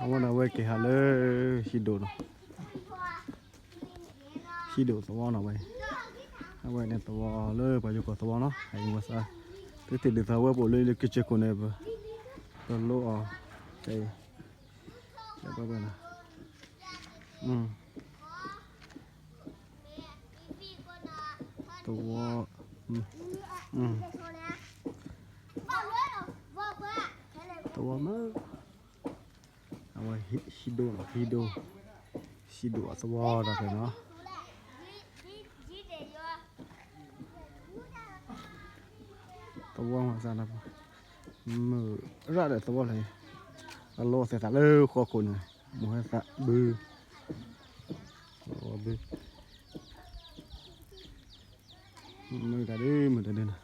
အဝဲန့ၣ် အဝဲက့ၤဟးလၢ ဟံၣ်ဒိၣ်နီၤ, ဟံၣ်ဒိၣ်သဝီနီၤဝဲ, အဝဲန့ၣ်သဝီလၢပှၤယိၤကီၢ်သဝီနီၤ, ဟဲဝဲသး, သုတ့ၢ်ဒ်သိးဝဲပအိၣ်လၢ လၢက့ၤစ့ၢ်ခိၣ်န့ၣ် ပလိအီၤ, တၢ်အံၤ, လၢပှဲၤပှဲၤနီၤ, သဝီ, သဝီမုၢ်, အဝဲဟံၣ်ဒိၣ်နီၤ, ဟံၣ်ဒိၣ်, ဟံၣ်ဒိၣ်အသဝီဒီးဖဲနီၤ, သဝီမၤသးနီၤ, မုၢ်ရၣ်ဒီးသဝီလၢ, အလီၤသဲးသးလၢဃီခိၣ်န့ၣ်, မုၢ်ဟဲသးဘု, ဘု, မုၢ်တၢ်ဒုး မုၢ်တၢ်ဒုးနီၤ,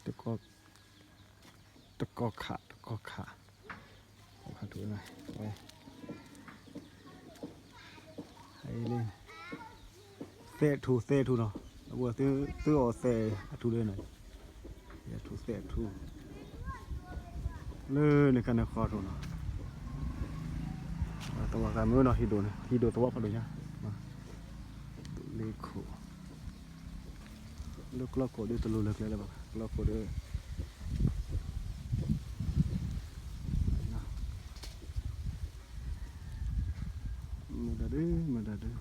တကီၢ်ခး တကီၢ်ခး, တကီၢ်ခးထူၣ်ဝဲ, သဲထူၣ် သဲထူၣ်နီၤ, အဝဲသုအီၣ်သဲအထူၣ်လၢန့ၣ်, ယထူၣ်သဲထူၣ်, လၢန့ၣ်ခါန့ၣ်ဃီထူၣ်နီၤ, သဝီသးမုၢ်နီၤ, ဟံၣ်ဒိၣ်န့ၣ် ဟံၣ်ဒိၣ်သဝီဖးဒိၣ်ညါ, လ့ခိၣ် လၢကျီခိၣ်ဒ်တလိၤလၢကျဲလၢၤဘၣ်, ကျီခိၣ်ဒ်, မုၢ်တၢ်ဒုး မုၢ်တၢ်ဒုး,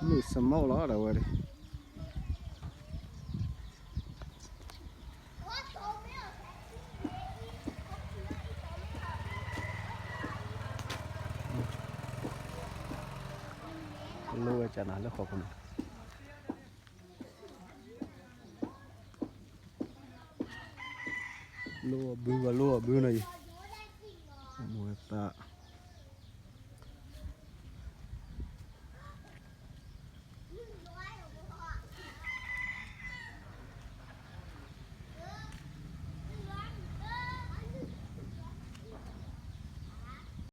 မုၢ်စမီလီၤဒၣ်ဝဲဒၣ် လိဝဲကနၤလၢဃီခိၣ်န့ၣ်, လိအဘုဘၣ် လိအဘုနီၤအံၤ, မုၢ်သး